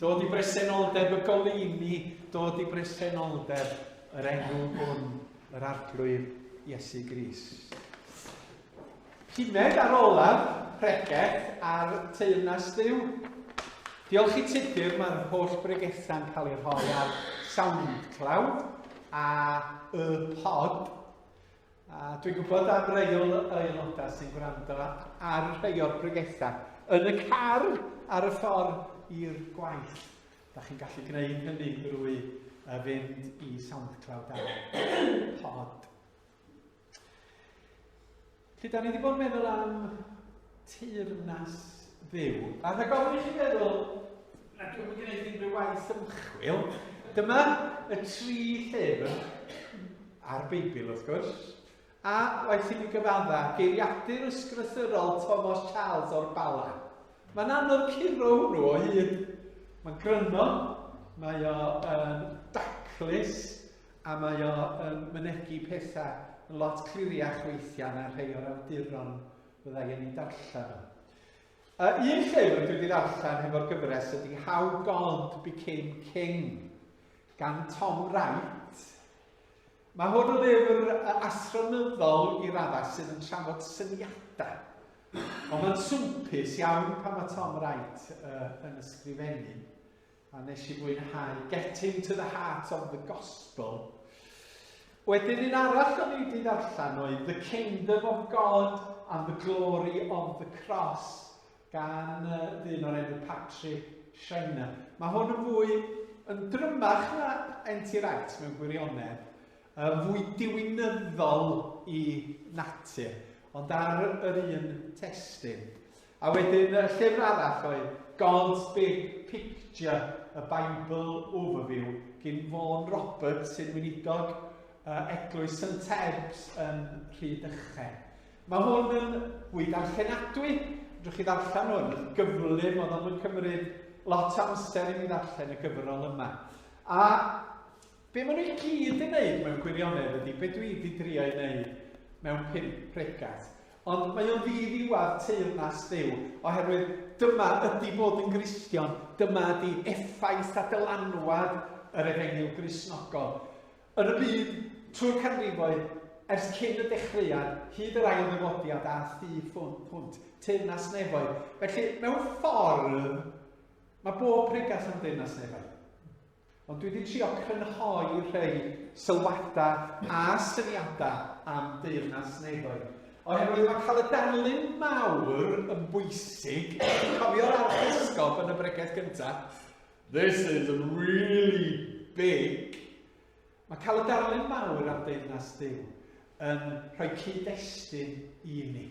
Dod i bresenoldeb y goleuni, dod i bresenoldeb yr enw hwn, yr Arglwydd Iesu Grist. Pumed ar olaf pregeth ar Teyrnas Dduw. Diolch i Tudur, mae'r holl bregethau'n cael eu rhoi ar SoundCloud a y pod. A dwi'n gwybod am rai o aelodau sy'n gwrando ar rhai o'r pregethau yn y car ar y ffordd i'r gwaith. Da chi'n gallu gwneud hynny drwy fynd i SoundCloud a pod. Felly, da ni wedi bod yn meddwl am teyrnas Dduw. A rhag ofn i chi feddwl, na dwi'n mynd gwneud unrhyw waith ymchwil, dyma y tri llyfr, a'r Beibl wrth gwrs, a waeth i mi gyfadda, geiriadur ysgrythurol Thomas Charles o'r Bala. Mae'n anodd curo hwnnw o hyd. Mae'n gryno, mae o yn daclus, A mae o yn mynegi pethau yn lot cliriach weithiau na rhai o'r awduron fyddai yn ei darllen o. Uh, un llyfr dwi wedi ddarllen hefo'r gyfres ydy How God Became King gan Tom Wright. Mae hwn yn lyfr athronyddol i raddau sydd yn trafod syniadau. Ond mae'n swmpus iawn pan mae Tom Wright uh, yn ysgrifennu. A nes i fwynhau Getting to the Heart of the Gospel. Wedyn un arall o'n i wedi ddarllen oedd The Kingdom of God and the Glory of the Cross gan ddyn o'r enw Patrick Schreiner. Mae hwn yn fwy yn drymach na N.T. Wright mewn gwirionedd, yn fwy diwinyddol i natur, ond ar yr un testun. A wedyn y llyfr arall oedd God's Big Picture, A Bible Overview, gyn Vaughan Roberts sy'n weinidog uh, Eglwys St Ebs yn Rhydychen. Mae hwn yn fwy darllenadwy. Rydych chi ddarllen hwn yn gyflym, oedd o'n cymryd lot o amser i mi ddarllen y gyfrol yma. A Be maen nhw i gyd yn wneud mewn gwirionedd ydy be dwi wedi drio ei wneud mewn pump pregath. Ond mae o'n ddi-ddiwedd teyrnas Dduw, oherwydd dyma ydy bod yn Gristion, dyma ydy effaith a dylanwad yr efengyl Gristnogol. Yn y byd, trwy'r canrifoedd, ers cyn y dechreuad, hyd yr ail ddyfodiad a thu hwnt, teyrnas nefoedd. Felly, mewn ffordd, mae bob pregath am deyrnas nefoedd. Ond dwi wedi trio crynhoi rhai sylwadau a syniadau am deyrnas nefoedd. Oherwydd mae cael y darlun mawr yn bwysig. Cofio'r archesgob yn y bregeth gyntaf? This is really big. Mae cael y darlun mawr am deyrnas Dduw yn rhoi cyd-destun i ni.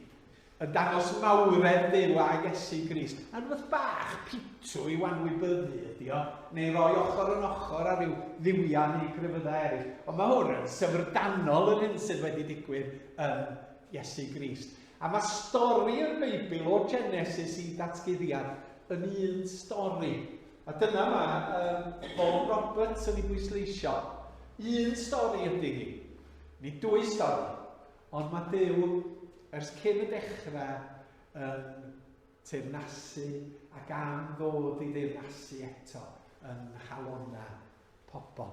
Yn dangos mawredd Dduw a Iesu Grist. A rhywbeth bach pitw i'w anwybyddu ydi o, neu roi ochr yn ochr â rhyw dduwiau neu grefyddau eraill. Ond mae hwn yn syfrdanol yr hyn sydd wedi digwydd yn Iesu Grist. A mae stori'r Beibl o Genesis i Datguddiad yn un stori. A dyna mae um, Vaughan Roberts yn ei bwysleisio. Un stori ydy hi. Nid dwy stori. Ond mae Duw, ers cyn y dechrau, yn teyrnasu ac am ddod i deyrnasu eto yn nghalonnau pobl.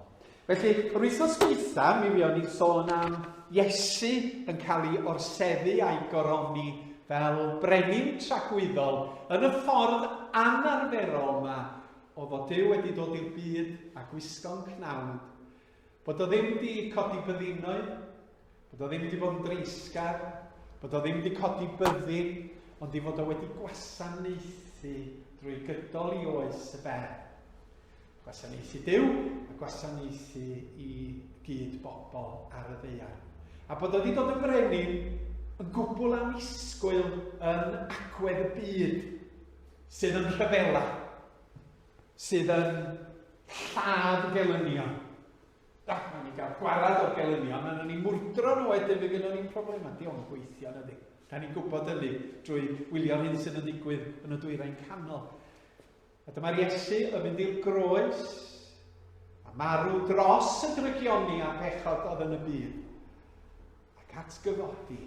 Felly, yr wythnos dwytha, mi fuon ni sôn am Iesu yn cael ei orseddu a'i goroni fel brenin tragwyddol yn y ffordd anarferol yma o fod Duw wedi dod i'r byd a gwisgo'n cnawd, bod o ddim wedi codi byddinoedd, bod o ddim wedi bod yn dreisgar, bod o ddim wedi codi byddin, ond i fod o wedi gwasanaethu drwy gydol i oes y bedd. Gwasanaethu Duw a gwasanaethu i gyd bobl ar y ddaear. A bod o wedi dod yn frenin yn gwbl annisgwyl yn agwedd y byd sydd yn rhyfela, sydd yn lladd gelynion. Ah, nawn ni gael gwarad o'r gelynion, a nawn ni mwrdro nhw wedyn, fe gynnon ni'n problemau. Di o'n gweithio, na di. Da ni'n gwybod hynny drwy wylio'r hyn sydd yn digwydd yn y dwyrain canol. A dyma'r Iesu yn mynd i'r groes a marw dros y drygioni a pechod oedd yn y byd ac atgyfodi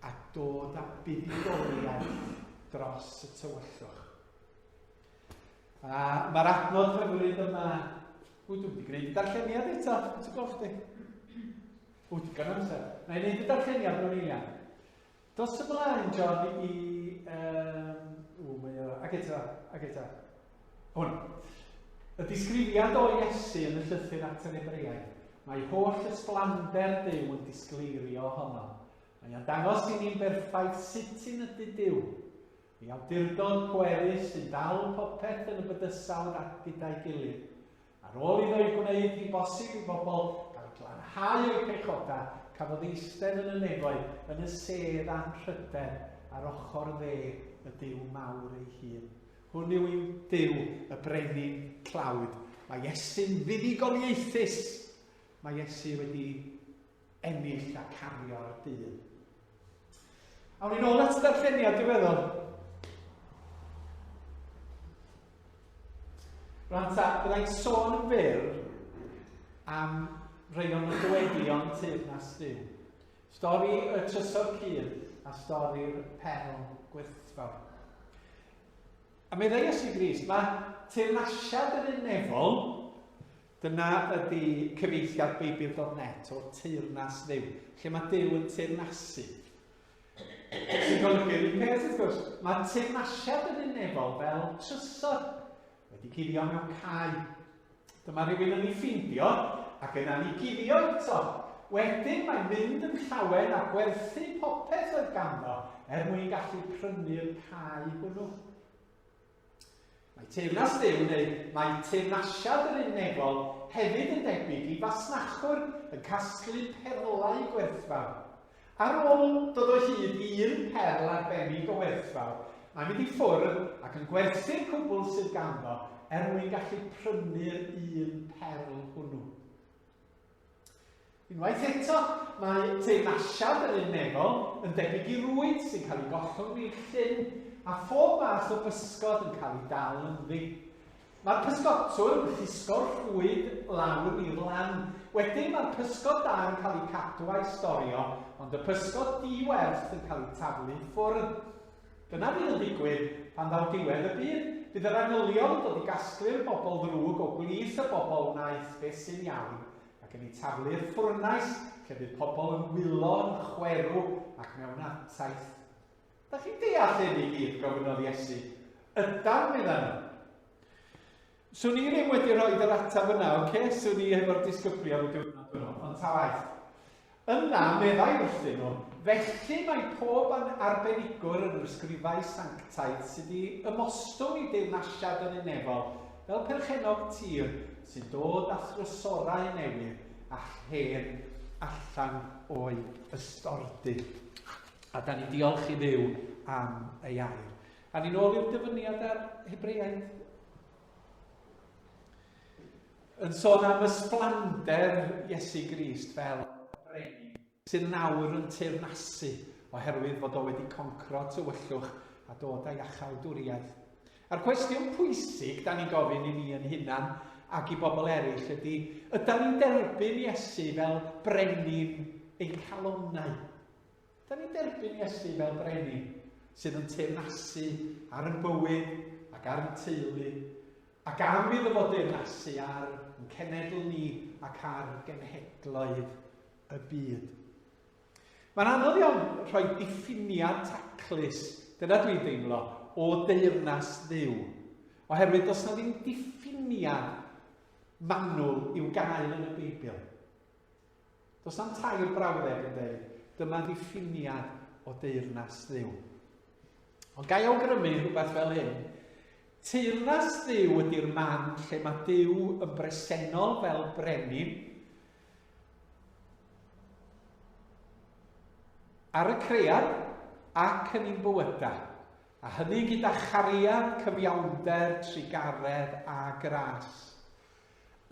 a dod â buddugoliaeth dros y tywyllwch. A mae'r adnod hyfryd yma... Ww, dwi'n wedi gwneud y darlleniad eto, ti'n gweld chdi? Ww, digon amser. Na i wneud y darlleniad mewn eiliad. Dos ymlaen, John, i... Um, ww, mae o... Ac eto, ac eto. Hwn. Y disgrifiad o Iesu yn y llythyr at yr Hebreaid. Mae holl ysblander Duw yn disgleirio ohono. Mae o'n dangos i ni'n berffaith sut sy'n ydy Duw. Ei awdurdod pwerus sy'n dal popeth yn y bydysawd at gyda'i gilydd. Ar ôl iddo ei gwneud hi'n bosib i bobl gael eu glanhau o'u pechodau, cafodd eistedd yn y nefoedd yn y sedd anrhydedd ar ochr dde y Duw mawr ei hun. Hwn yw ein Duw, y brenin tlawd. Mae Iesu'n fuddugoliaethus. Mae Iesu wedi ennill a cario'r dydd. Awn ni'n ôl at darlleniad diweddol. Rwan ta, byddai'n sôn yn fyr am rei o'n nodweddion teyrnas Dduw. Stori y trysor cudd a stori'r perl gwerthfawr. A meddai Iesu Grist, mae teyrnasiad yr un nefol Dyna ydy cyfieithiad Beibl.net o teyrnas Dduw, lle mae Duw yn teyrnasu. Sy'n golygu'r un peth, wrth gwrs. Mae teyrnasiad yn un nefol fel trysor, wedi guddio mewn cae. Dyma rhywun yn ei ffeindio ac yna'n ei guddio eto. Wedyn mae'n mynd yn llawen a gwerthu popeth oedd ganddo er mwyn gallu prynu'r cae hwnnw. Mae teyrnas Dduw, neu mae teyrnasiad yr un nefol, hefyd yn debyg i fasnachwr yn casglu perlau gwerthfawr. Ar ôl dod o hyd i un perl arbennig o werthfawr, mae'n mynd i ffwrdd ac yn gwerthu'r cwbl sydd ganddo er mwyn gallu prynu'r un perl hwnnw. Unwaith eto, mae teyrnasiad yr un nefol yn debyg i rwyd sy'n cael ei gollwng i'r llyn, a phob math o bysgod yn cael ei dal ynddi. Mae'r pysgotwr yn llusgo'r rhwyd lawr i'r lan. Wedyn mae'r pysgod da yn cael eu cadw a'u storio, ond y pysgod di-werth yn cael eu taflu i ffwrdd. Dyna fydd yn digwydd pan ddaw diwedd y byd. Bydd yr angylion yn dod i gasglu'r bobl ddrwg o blith y bobl wnaeth beth sy'n iawn, ac yn eu taflu i'r ffwrnais lle bydd pobl yn wylo yn chwerw ac mewn artaith. Da chi'n deall hyn i gyd? gofynnodd Iesu. Ydan, meddan nhw. Swn i ddim wedi rhoi yr ateb yna, oce? Okay? Swn i hefo'r disgyblion y diwrnod hwnnw, ond ta waeth. Yna, meddai wrthyn nhw, felly mae pob arbenigwr yn yr ysgrifau sanctaidd sydd wedi ymostwng i deyrnasiad yn y nefol, fel perchennog tir sy'n dod â thrysorau newydd a hen allan o'i ystordy. A da ni'n diolch i Dduw am ei air. A ni'n ôl i'r dyfyniad ar Hebreaid. Yn sôn am ysblander Iesu Grist fel brenin sydd nawr yn teyrnasu oherwydd fod o wedi concro tywyllwch a dod â iachawdwriaeth. A'r cwestiwn pwysig da ni'n gofyn i ni yn hunan ac i bobl eraill ydy, yda ni'n derbyn Iesu fel brenin ein calonnau? Da ni'n derbyn Iesu fel brenin sydd yn teyrnasu ar yn bywyd ac ar yn teulu, ac am iddo fo deyrnasu ar yn cenedl ni ac ar genhedloedd y byd. Mae'n anodd iawn rhoi diffiniad taclus, dyna dwi'n deimlo, o deyrnas Dduw. Oherwydd does na ddim diffiniad manwl i'w gael yn y Beibl. Does na'm tair brawddeg yn dweud, dyma ddiffiniad o deyrnas Dduw. Ond ga i awgrymu rhywbeth fel hyn. Teyrnas Dduw ydy'r man lle mae Duw yn bresennol fel brenin ar y cread ac yn ein bywydau. A hynny gyda chariad, cyfiawnder, trugaredd a gras.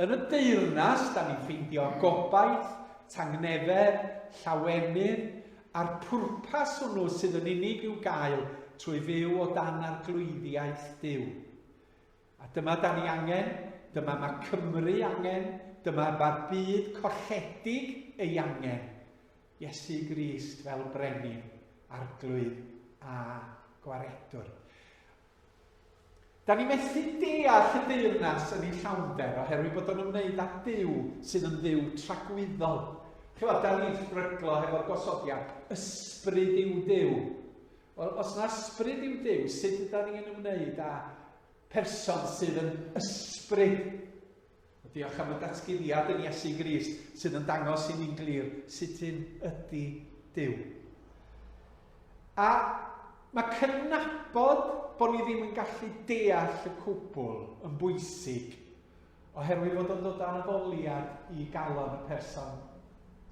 Yn y deyrnas, da ni'n ffeindio gobaith, tangnefedd, llawenydd, a'r pwrpas hwnnw sydd yn unig i'w gael trwy fyw o dan arglwyddiaeth Duw. A dyma da ni angen, dyma mae Cymru angen, dyma mae'r byd colledig ei angen. Iesu Grist fel brenin, arglwydd a gwaredwr. Da ni methu deall y deyrnas yn ei llawnder oherwydd bod o'n ymwneud â Duw sydd yn Dduw tragwyddol. Chymod, da ni'n stryglo hefo'r gosodiad ysbryd yw Duw. Wel, os na ysbryd yw Duw, sut yda ni'n ymwneud â person sydd yn ysbryd? Diolch am y datguddiad yn Iesu Grist sydd yn dangos i ni'n glir sut un ydy Duw. A mae cydnabod bod ni ddim yn gallu deall y cwbl yn bwysig oherwydd fod o'n dod â addoliad i galon y person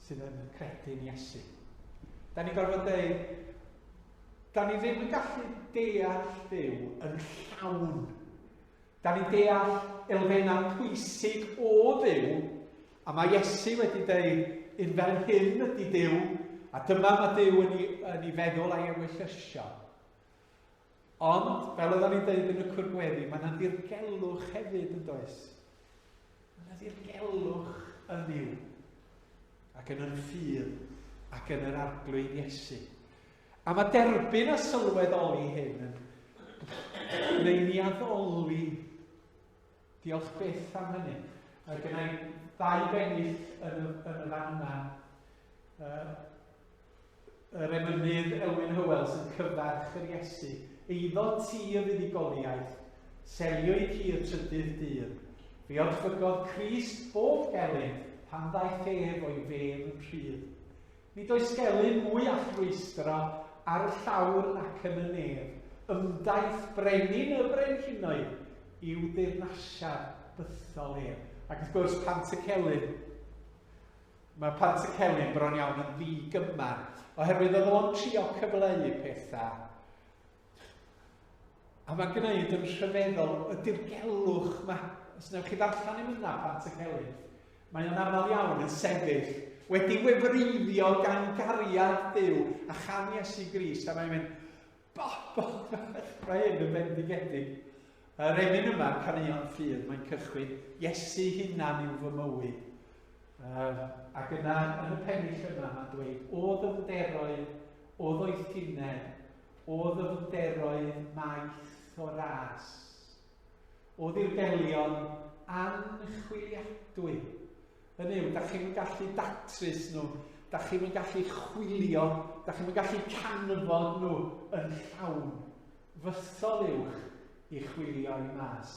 sydd yn credu'n Iesu. Da ni'n gorfod dweud, da ni ddim yn gallu deall Duw yn llawn. Da ni'n deall elfennau pwysig o Dduw, a mae Iesu wedi dweud, un fel hyn ydy Duw, a dyma mae Duw yn ei, yn ei feddwl a'i ewyllysio. Ond, fel oedden ni'n dweud yn y cwr gweddi, mae yna ddirgelwch hefyd yn does? Mae yna ddirgelwch yn Dduw, ac yn yr ffydd, ac yn yr arglwydd Iesu. A mae derbyn a sylweddoli hyn yn gwneud ni addoli. Diolch byth am hynny. Mae gen i ddau bennill yn y, yn y fan yma. Yr emynydd Elwyn Hywel sy'n cyfarch yr Iesu. Eiddo ti y fuddugoliaeth, seliwyd hi y trydydd dydd. Fe orchfygodd Crist bob gelyn pan ddaeth ef o'i fedd yn rhydd. Nid oes gelyn mwy all rwystro ar y llawr nac yn y nef. Ymdaith brenin y brenhinoedd i'w deyrnasiad bythol ef. Ac wrth gwrs, Pant y Celyn. Mae Pant y Celyn bron iawn yn ddi-gymar, oherwydd oedd o'n trio cyfleu pethau. A mae'n gwneud yn rhyfeddol y dirgelwch yma. Os wnewch chi ddarllen i'm yna, Pant y Celyn, mae o'n aml iawn yn sefyll wedi wefreiddio gan gariad Duw a chan Iesu Grist, a mae'n mynd, bo, bo, mae hyn yn fendigedig. Yr emyn yma, Caneuon Ffydd, mae'n cychwyn, Iesu hunan yw fy mywyd. Ac yna, yn y pennill yma, mae'n dweud, o ddyfnderoedd, o ddoethineb, O ddyfnderoedd maith o ras, o ddirgelion anchwiliadwy. Hynny yw, da chi'n gallu datrys nhw, da chi'n gallu chwilio, da chi'n gallu canfod nhw yn llawn. Fythol uwch i chwilio i mas.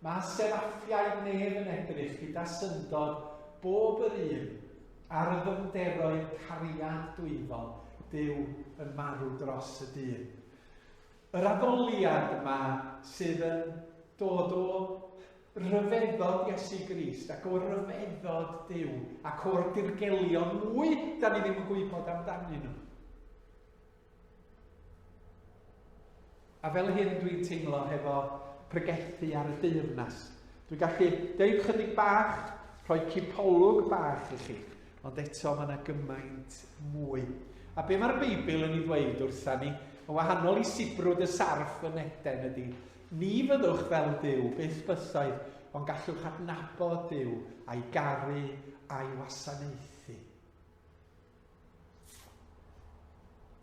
Mae seraffiaid nef yn edrych gyda syndod bob yr un ar y ddyfnderoedd cariad dwyfol, Duw yn marw dros y dyn. Yr addoliad yma sydd yn dod o ryfeddod Iesu Grist ac o ryfeddod Duw ac o'r dirgelion mwy da ni ddim yn gwybod amdanyn nhw. A fel hyn dwi'n teimlo hefo pregethu ar y deyrnas. Dwi'n gallu deud chydig bach, rhoi cipolwg bach i chi, ond eto mae yna gymaint mwy. A be mae'r Beibl yn ei ddweud wrtha ni, yn wahanol i sibrwd y sarff yn Eden ydy, ni fyddwch fel Duw, byth bythoedd, ond gallwch adnabod Duw a'i garu a'i wasanaethu.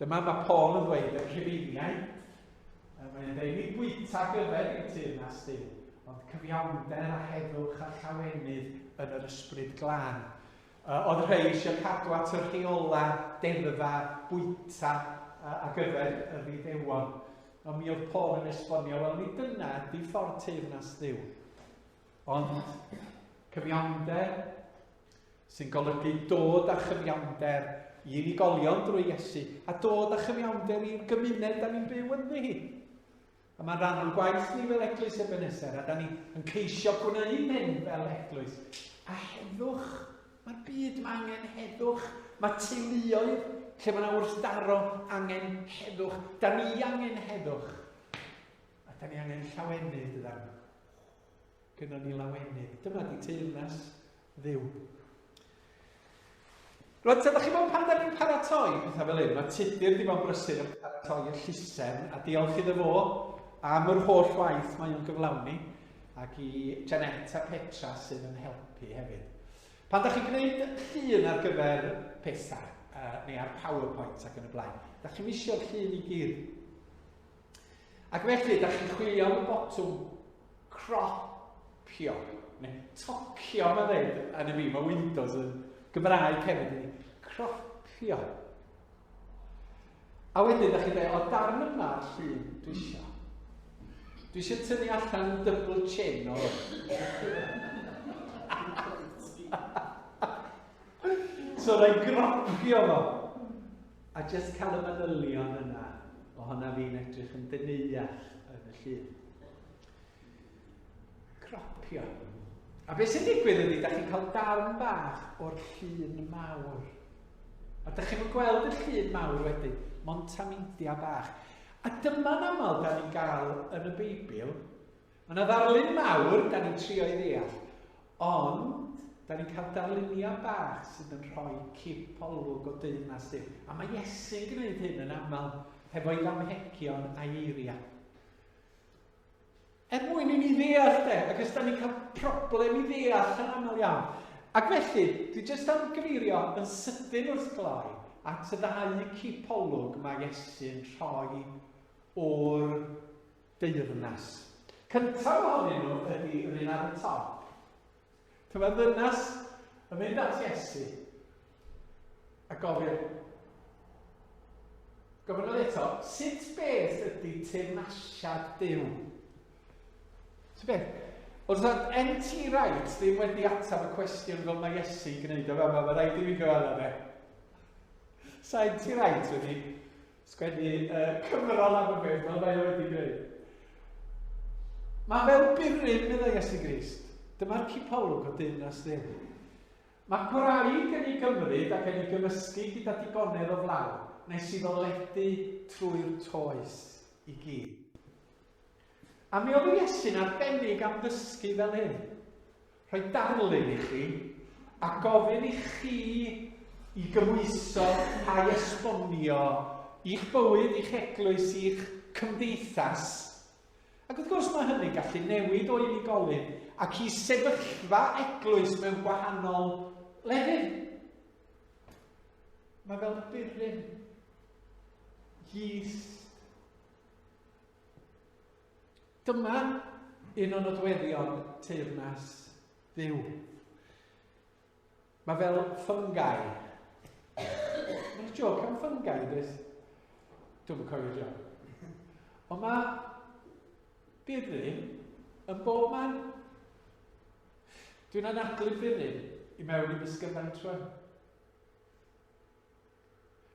Dyma mae Paul yn dweud yn Rhufeiniaid. Mae'n dweud, nid bwyta gyfer yw teyrnas Duw, ond cyfiawnder a heddwch a llawenydd yn yr ysbryd glân. Oedd rhai eisiau cadw at y rheolau deddfa bwyta ar gyfer yr Iddewon. Ond mi oedd Paul yn esbonio, wel, nid dyna ydy ffordd teyrnas Dduw. Ond cyfiawnder sy'n golygu dod â chyfiawnder i unigolion drwy Iesu, a dod â chyfiawnder i'r gymuned da ni'n byw ynddi hi. A mae'n rhan o'n gwaith ni fel Eglwys Ebenezer, a da ni yn ceisio gwneud hyn fel eglwys. A heddwch, mae'r byd mae angen heddwch, mae teuluoedd lle mae yna wrthdaro angen heddwch. Da ni angen heddwch, a da ni angen llawenydd, dydan. Gynnon ni lawenydd. Dyma di teyrnas Dduw. Rwan, te, chi'n meddwl pan da ni'n paratoi pethau fel hyn, mae Tudur wedi bod yn brysur yn paratoi y llusen, a diolch iddo fo am yr holl waith mae o'n gyflawni, ac i Janet a Petra sydd yn helpu hefyd. Pan da chi'n gwneud llun ar gyfer pethau, neu ar PowerPoint ac yn y blaen, da chi'n misio'r llun i gyd. Ac felly, da chi'n chwilio am y botwm cropio, neu tocio, mae'n dweud, yn y fi, mae Windows yn Gymraeg hefyd, ydy cropio. A wedyn, da chi'n dweud, o darn yma'r llun dwi eisiau. Dwi eisiau tynnu allan y double chin o So rhaid gropio fo. A just cael y manylion yna ohona fi'n edrych yn dyneuach yn y llun. Cropio. A beth sy'n digwydd ydy, da chi'n cael darn bach o'r llun mawr. A da chi'n gweld y llun mawr wedyn, mond tameidia bach. A dyma'n aml da ni'n gael yn y Beibl. Mae yna ddarlun mawr, da ni'n trio i ddeall, ond da ni'n cael darluniau bach sydd yn rhoi cip olwg o deyrnas Duw. A mae Iesu'n gwneud hyn yn aml hefo'i ddamhegion a'i eiriau. Er mwyn i ni ddeall de, ac os da ni'n cael problem i ddeall yn aml iawn. Ac felly, dwi jyst am gyfeirio yn sydyn wrth gloi at y ddau cipolwg mae Iesu'n rhoi o'r deyrnas. Cyntaf ohonyn nhw ydy yr un ar y top. Dyma ddynas yn mynd at Iesu a gofyn, gofynnodd eto, sut beth ydy teyrnasiad Duw? Sut beth? Wrth oedd N.T. Wright ddim wedi ateb y cwestiwn fel mae Iesu'n gwneud o fama, mae rhaid i fi gyfadda fe. Sa N.T. Wright wedi sgwennu cyfrol am y peth fel mae o wedi gwneud. Mae fel burum, meddai Iesu Grist. Dyma'r cipolwg o deyrnas Dduw. Mae gwraig yn ei gymryd ac yn ei gymysgu gyda digonedd o flawd, nes iddo ledu trwy'r toes i gyd. A mi oedd Iesu'n arbennig am ddysgu fel hyn. Rhoi darlun i chi a gofyn i chi i gymhwyso a'i esbonio i'ch bywyd, i'ch eglwys, i'ch cymdeithas. Ac wrth gwrs mae hynny'n gallu newid o unigolyn ac i sefyllfa eglwys mewn gwahanol lefydd. Mae fel burum, yeast. Dyma un o nodweddion teyrnas Dduw. Mae fel fungi. Mae'n joc am fungi, does? Dwi'n yn cofio joc. Ond mae burum yn bob man. Dwi'n anadlu burum i mewn i fy sgyfaint rwan.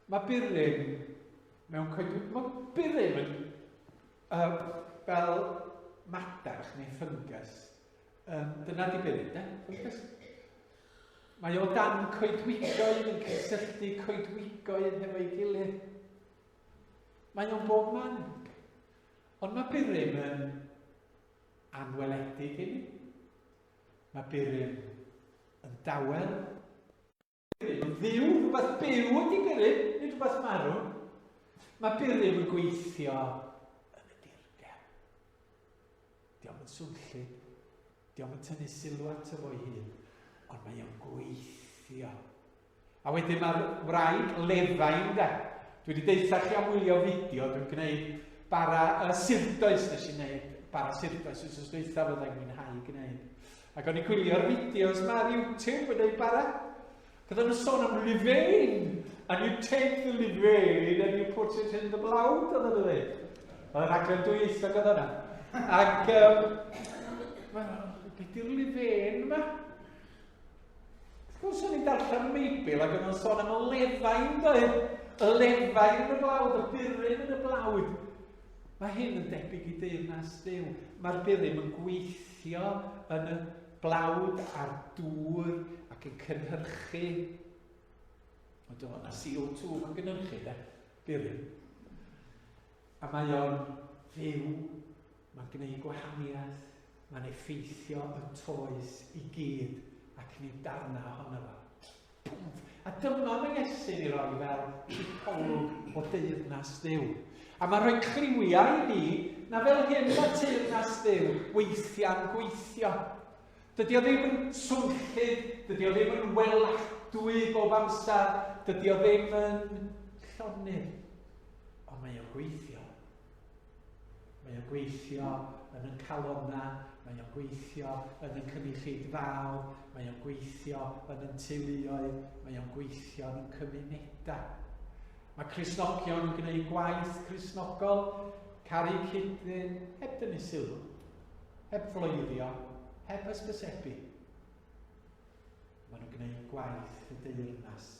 Mae burum mewn coedwig... Mae burum yn fel madarch neu ffyngus. Dyna di burum, de? Ffyngus. Mae o dan coedwigoedd yn cysylltu coedwigoedd hefo'i gilydd. Mae o'n bob man. Ond mae burum yn anweledig i ni. Mae burum yn dawel. Burum fyw, rhywbeth byw ydy burum, nid rhywbeth marw. Mae burum yn gweithio yn y dirgel. Diolch yn swnllyd, diolch yn tynnu sylw ato fo'i hun, ond mae o'n gweithio. A wedyn mae'r wraig lefain de. Dwi wedi deutha chi am wylio fideo, dwi'n gwneud bara surdoes, nes i wneud bara surdoes wythnos dwytha fyddai'n mwynhau gwneud. Ac o'n i'n gwylio'r fideos ma ar YouTube yn neud bara. Bydden nhw'n sôn am levain. And you take the levain and you put it in the blawd, oedden nhw'n dweud. Oedd y rhaglen dwyieithog oedd yna. Ac, beth yw'r levain yma? Wrth gwrs o'n i'n darllen y Beibl ac o'n nhw'n sôn am y lefain, doedd? Y lefain yn y blawd, y burum yn y blawd. Mae hyn yn debyg i deyrnas Dduw. Mae'r burum yn gweithio yn y blawd a'r dŵr ac yn cynhyrchu. Ond dwi'n meddwl na CO2 mae'n gynhyrchu, de? Burum. A mae o'n fyw, mae'n gwneud gwahaniaeth, mae'n effeithio y toes i gyd ac nid darnau ohono fo. Pwmff! A dyma mae Iesu'n ei roi fel cipolwg o deyrnas Dduw. A mae'n rhoi cliwiau i ni na fel hyn mae teyrnas Dduw weithiau'n gweithio. Dydy o ddim yn swnllyd, dydy o ddim yn weladwy bob amser, dydy o ddim yn llonydd, ond mae o'n gweithio. Mae o'n gweithio yn yn calonnau, mae o'n gweithio yn yn cynulleidfaoedd, mae o'n gweithio yn yn teuluoedd, mae o'n gweithio yn yn cymunedau. Mae Cristnogion yn gwneud gwaith Cristnogol, caru cyd-ddyn, heb dynnu sylw, heb floeddio, heb hysbysebu. Maen nhw'n gwneud gwaith y deyrnas.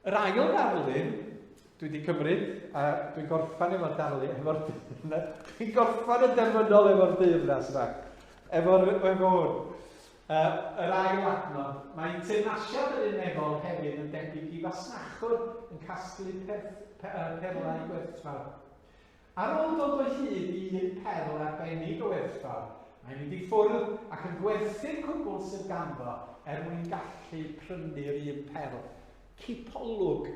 Yr ail ddarlun dwi wedi cymryd, a dwi'n gorffan efo'r darlun, efo'r dwi'n gorffan y derfynol efo'r deyrnas yma, efo'r, efo hwn. Yr ail adnod, mae teyrnasiad yr un nefol hefyd yn debyg i fasnachwr yn casglu per, per, perlau gwerthfawr. Ar ôl dod o hyd i un perl arbennig o werthfawr, mae'n mynd i ffwrdd ac yn gwerthu'r cwbl sydd ganddo er mwyn gallu prynu'r un perl. Cipolwg.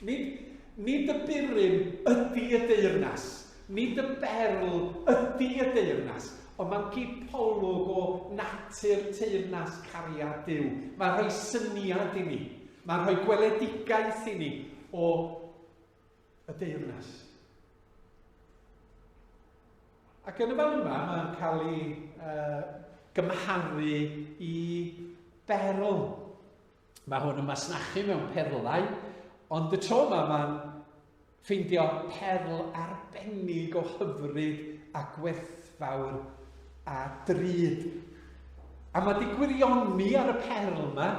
Nid, nid y burum ydy y deyrnas, nid y berl ydy y deyrnas, ond mae'n gipolwg o natur teyrnas cariad Duw. Mae'n rhoi syniad i ni, mae'n rhoi gweledigaeth i ni o y deyrnas. Ac yn y fan yma, mae'n cael ei gymharu i berl. Mae hwn yn masnachu mewn perlau, ond y tro yma mae'n ffeindio perl arbennig o hyfryd a gwerthfawr a drud. A mae di gwirioni ar y perl yma,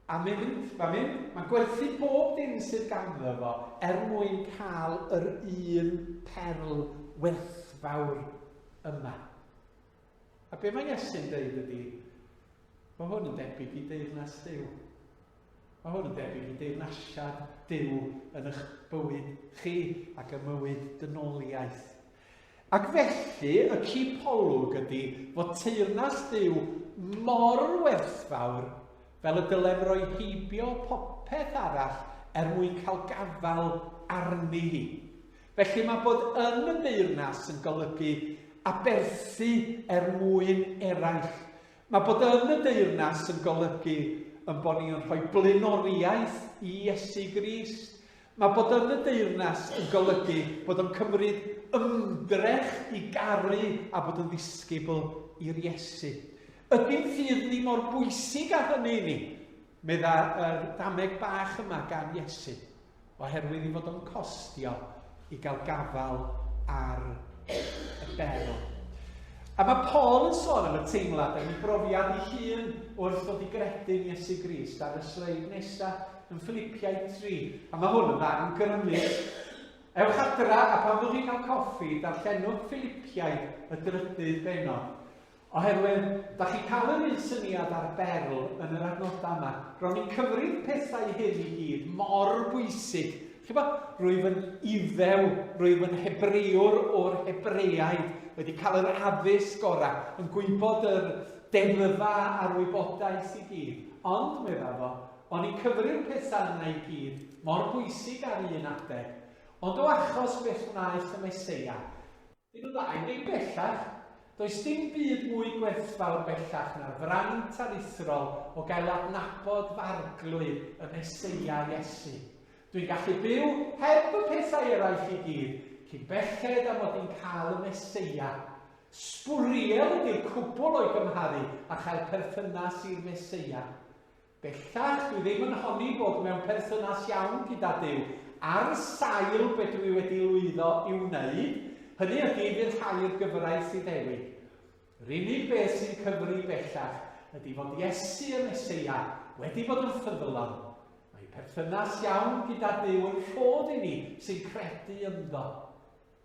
A mynd, mae'n mynd, mae'n gwerthu bob dim sydd ganddo fo er mwyn cael yr un perl werthfawr yma. A be mae Iesu'n dweud ydy, mae hwn yn debyg i deyrnas Duw. Mae hwn yn debyg i deyrnasiad Duw yn eich bywyd chi ac ym mywyd dynoliaeth. Ac felly, y cipolwg ydy fod teyrnas Duw mor werthfawr fel y dylem roi heibio popeth arall er mwyn cael gafael arni hi. Felly mae bod yn y deyrnas yn golygu aberthu er mwyn eraill. Mae bod yn y deyrnas yn golygu yn bod ni'n rhoi blaenoriaeth i Iesu Grist. Mae bod yn y deyrnas yn golygu bod o'n cymryd ymdrech i garu a bod yn ddisgybl i'r Iesu. Ydy'n ffydd ni mor bwysig â hynny i ni? Medda yr dameg bach yma gan Iesu, oherwydd i fod o'n costio i gael gafael ar y berl. A mae Paul yn sôn am y teimlad am ei brofiad ei hun wrth ddod i gredu yn Iesu Grist ar y sleid nesaf yn Philipiaid 3. A mae hwn yn ddarn grymus. Ewch adra a pan fyddwch chi'n cael coffi, darllenwch Philipiaid y drydydd bennod. Oherwydd, da chi'n cael yr un syniad ar berl yn yr adnodau yma. Ro'n i'n cymryd pethau hyn i gyd mor bwysig. Chi'n bod, rwyf yn Iddew, rwyf yn Hebrewr o'r Hebreaid, wedi cael yr addysg gorau, yn gwybod yr deddfa a'r wybodaeth i gyd. Ond, medda fo, o'n i'n cyfri'r pethau yna i gyd mor bwysig ar un adeg. Ond o achos beth wnaeth y Meseia, Dyn nhw ddau ddim bellach. Does dim byd mwy gwerthfawr bellach na'r fraint aruthrol o gael adnabod f'Arglwydd, y Meseia Iesu. Dwi'n gallu byw heb y pethau eraill i gyd, cyn belled â mod i'n cael y Meseia. Sbwriel ydy'r cwbl o'i gymharu â chael perthynas i'r Meseia. Bellach, dwi ddim yn honni bod mewn perthynas iawn gyda Duw ar sail be dwi wedi lwyddo i'w wneud, hynny ydy ufuddhau'r gyfraith Iddewig. Yr unig beth sy'n cyfri bellach ydy fod Iesu y Meseia wedi bod yn ffyddlon. Mae perthynas iawn gyda Duw yn rhodd i ni sy'n credu ynddo.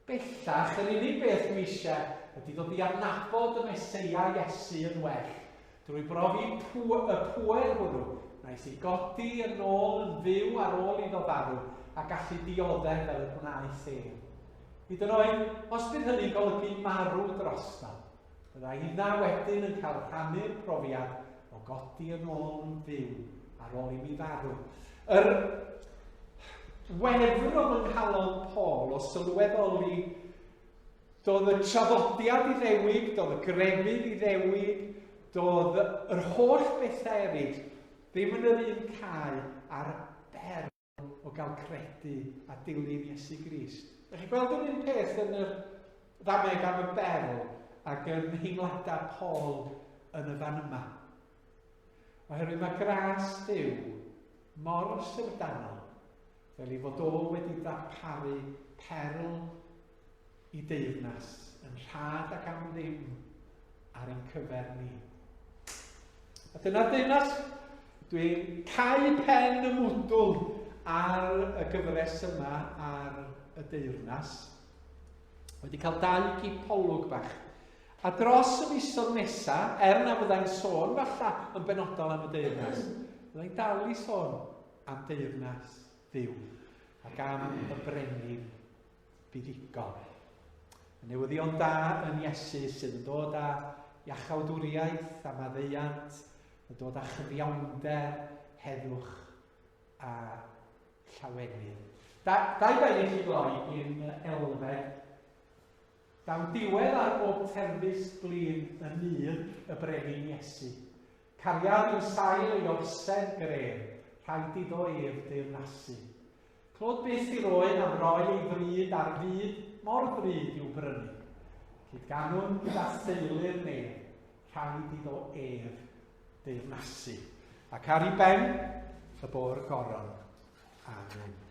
Bellach, yr unig beth dwi eisiau ydy dod i adnabod y Meseia Iesu yn well, drwy brofi pw y pŵer hwnnw, wnaeth ei godi yn ôl yn fyw ar ôl iddo farw a gallu dioddef fel y gwnaeth ef. Hyd yn oed os bydd hynny'n golygu marw drosto, bydda inna wedyn yn cael rhannu'r profiad o godi yn ôl yn fyw ar ôl i mi farw. Yr wefr oedd yng nghalon Paul o sylweddoli doedd y traddodiad Iddewig, doedd y grefydd Iddewig, doedd yr holl bethau eraill ddim yn yr un cae a'r berl o gael credu a dilyn Iesu Grist. Ydych chi'n gweld yr un peth yn yr ddameg am y berl ac yn nheimladau Paul yn y fan yma? Oherwydd mae gras Duw mor syfrdanol fel ei fod o wedi darparu perl i deyrnas yn rhad ac am ddim ar ein cyfer ni. A dyna'r deyrnas. Dwi'n cau pen y mwdwl ar y gyfres yma ar y deyrnas. Wedi cael dau gipolwg bach. A dros y misoedd nesaf, er na fyddai'n sôn falla yn benodol am y deyrnas, fyddai'n dal i sôn am deyrnas Dduw ac am y brenin buddugol. Y newyddion da yn Iesu sydd yn dod â iachawdwriaeth a maddeuant, yn dod â chyfiawnder, heddwch a llawenydd. Da, dau ben i chi gloi gyn Elfed. Daw diwedd ar bob terfysg blin yn nydd y brenin Iesu. Cariad yw sail ei orsedd gref, rhaid iddo ef deyrnasu. Clod byth i'r oen am roi ei fryd ar fyd mor ddrud i'w brynu. Cyd-ganwn gyda theulu'r nef, rhaid iddo ef deyrnasu. Ac ar ei ben y bo'r goron. Amen.